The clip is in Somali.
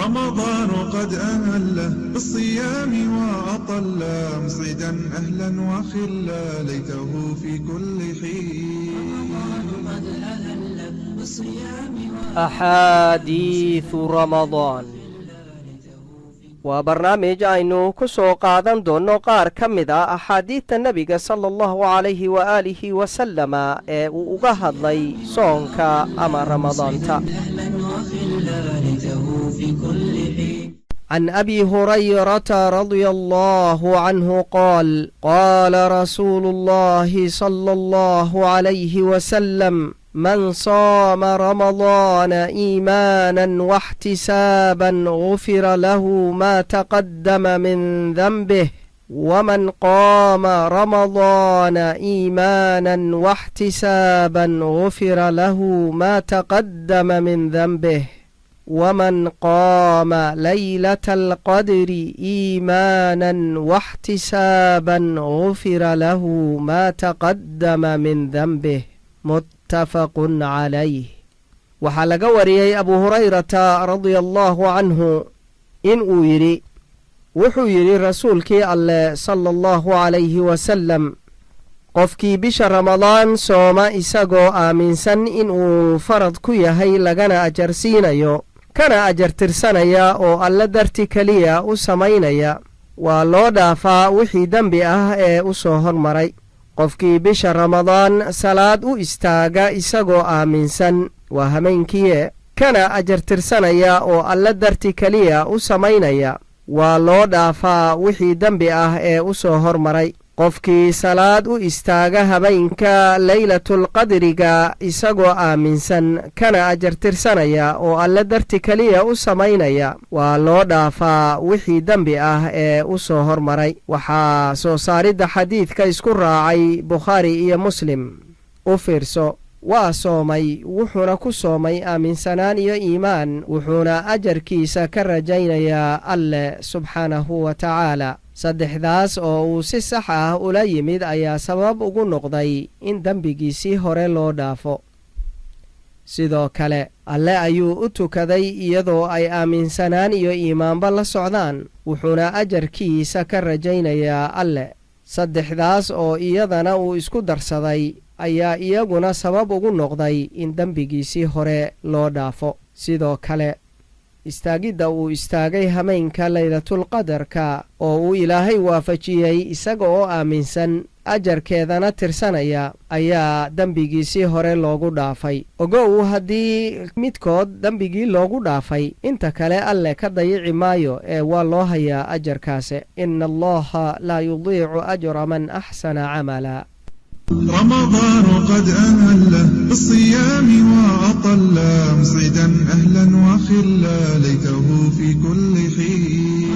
رمضان قد أهل بالصيام وأطل، مسعدا أهلا وخلا، ليته في كل حين. Axaadiidu Ramadaan waa barnaamij aynu ku soo qaadan doonno qaar ka mid a axaadiidta Nebiga sala Allahu calayhi waaalihi wasalama ee uu uga hadlay soonka ama Ramadaanta. Can Abi Hurayrata radia Allahu canhu qaal, qaala rasuulu Allahi sala Allahu calayhi wasalam: man saama Ramadaana iimaanan waxtisaaban gufira lahu ma taqaddama min danbih, waman qaama Ramadaana iimaanan waxtisaaban gufira lahu ma taqaddama min danbih, waman qaama laylata alqadri iimaanan waxtisaaban gufira lahu ma taqaddama min danbih. Muttafaqun calayh. Waxaa laga wariyey Abu Hurayrata radia Allaahu canhu in uu yidhi, wuxuu yidhi Rasuulkii Alleh sala Allahu calayhi wasalam: qofkii bisha Ramadaan sooma isagoo aaminsan inuu farad ku yahay, lagana ajarsiinayo, kana ajartirsanaya, oo Alle darti keliya u samaynaya, waa loo dhaafaa wixii dembi ah ee u soo hormaray. Qofkii bisha Ramadaan salaad u istaaga isagoo aaminsan, waa hameenkiye, kana ajartirsanaya, oo Alle darti keliya u samaynaya, waa loo dhaafaa wixii dembi ah ee u soo hormaray. Qofkii salaad u istaaga habeenka Leylatulqadriga isagoo aaminsan, kana ajartirsanaya, oo Alle darti keliya u samaynaya, waa loo dhaafaa wixii dembi ah ee u soo hormaray. Waxaa soo saaridda xadiidka isku raacay Bukhaari iyo Muslim. U fiirso, waa soomay, wuxuuna ku soomay aaminsanaan iyo iimaan, wuxuuna ajarkiisa ka rajaynayaa Alleh subxaanahu wa tacaala. Saddexdaas oo uu si sax ah ula yimid ayaa sabab ugu noqday in dembigiisii hore loo dhaafo. Sidoo kale Alle ayuu u tukaday iyadoo ay aaminsanaan iyo iimaanba la socdaan, wuxuuna ajarkiisa ka rajaynayaa Alle. Saddexdaas oo iyadana uu isku darsaday ayaa iyaguna sabab ugu noqday in dembigiisii hore loo dhaafo. Sidoo kale istaagidda uu istaagay hameenka Laylatulqadarka oo uu Ilaahay waafajiyey isaga oo aaminsan, ajarkeedana tirsanaya, ayaa dembigiisii hore loogu dhaafay. Ogow, haddii midkood dembigii loogu dhaafay, inta kale Alleh ka dayici maayo ee waa loo hayaa ajarkaase. Ina Allaha laa yudiicu ajra man axsana camala. رمضان قد أهل بالصيام وأطل، مسعدا أهلا وخلا، ليته في كل حين.